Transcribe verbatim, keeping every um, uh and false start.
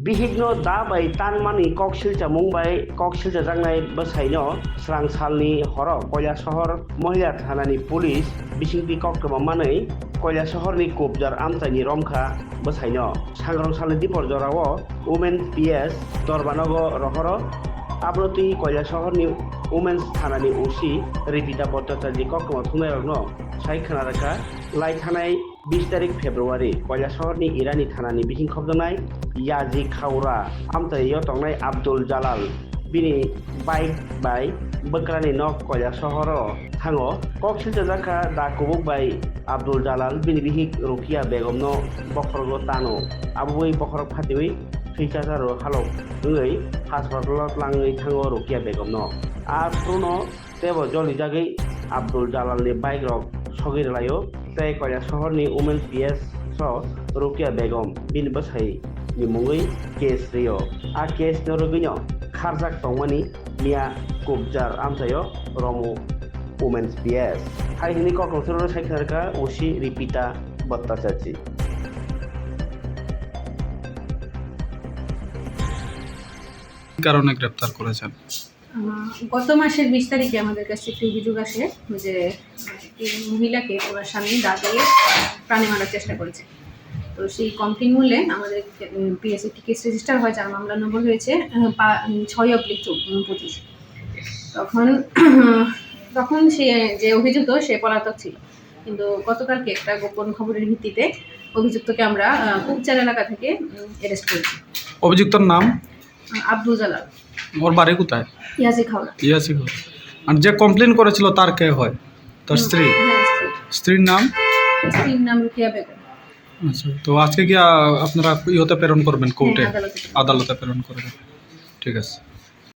Bihikno da bai tanmani kok silchamung bai kok silchajaknai bwsaino srang salni horo Koilasohor Mohila Thanani police bisingtwi koktwma manwi Koilasohorni Kubjar amchaini romkha bwsaino. Sangrong salni dipor jorao Women P S Dorbanogo rohoro. Abono twi Koilasohorni Women's Thanani O C Ripita Bhattacharya koktwma thumnairokno sai khna rwkha lai thanai bis tarik February Koilasohorni Irani Thanani bising khobjaknai Yaji Khaura amchaio tongnai Abdul Jalal bini bike bai bwkrani nok Koilasohoro thango. Kok silchajak kha da kubuk bai Abdul Jalal bini bihik Rukia Begomno bokhorogo tano. Aboni bokhorok phatiwi thwi chacharo halok wngwi hospital-o tlangwi thango Rukia Begomno. A phruno teibo jolijagwi Abdul Jalalni bike rok sogwi rwlaio tei Koilasohorni Women P S o Rukia Begom bini bwsaini mungwi case rio. A case no rwgwino kharjak tongmani miya Kubjar amchaio Romo Women's P S. Hai hwnwi kokrok thwrwino sai khna rwkha O C Ripita Bhattacharya. কারণে গ্রেপ্তার করেছেন? আহ, গত মাসের বিশ তারিখে আমাদের কাছে একটি অভিযোগ আসে যে একটি মহিলাকে ওনার স্বামী দা দিয়ে প্রাণে মারার চেষ্টা করেছে। তো সেই কমপ্লেন মূলে আমাদের, উম, পিএসএ একটি কেস রেজিস্টার হয়, যার মামলা নম্বর হয়েছে, আহ, পা-, উম, ছয় অব্লিক চৌ-, উম, পঁচিশ। তখন, তখন সে যে অভিযুক্ত, সে পলাতক ছিল, কিন্তু গতকালকে একটা গোপন খবরের ভিত্তিতে অভিযুক্তকে আমরা, আহ, কুকচার এলাকা থেকে, উম, অ্যারেস্ট করেছি। অভিযুক্তর নাম? আহ, আব্দুল জালাল। ওর বাড়ি কোথায়? ইয়াসি খাওড়া। ইয়াসি খাওড়া। আর যে কমপ্লেন করেছিল, তার কে হয়? তার হুম, স্ত্রী? হ্যাঁ, স্ত্রী। স্ত্রীর নাম? স্ত্রীর নাম রুকিয়া বেগম। আচ্ছা, তো আজকে কি, আহ, আপনারা ইয়েতে প্রেরণ করবেন কোর্টে? হ্যাঁ, আদালতে প্রেরণ। আদালতে প্রেরণ করবেন। ঠিক আছে।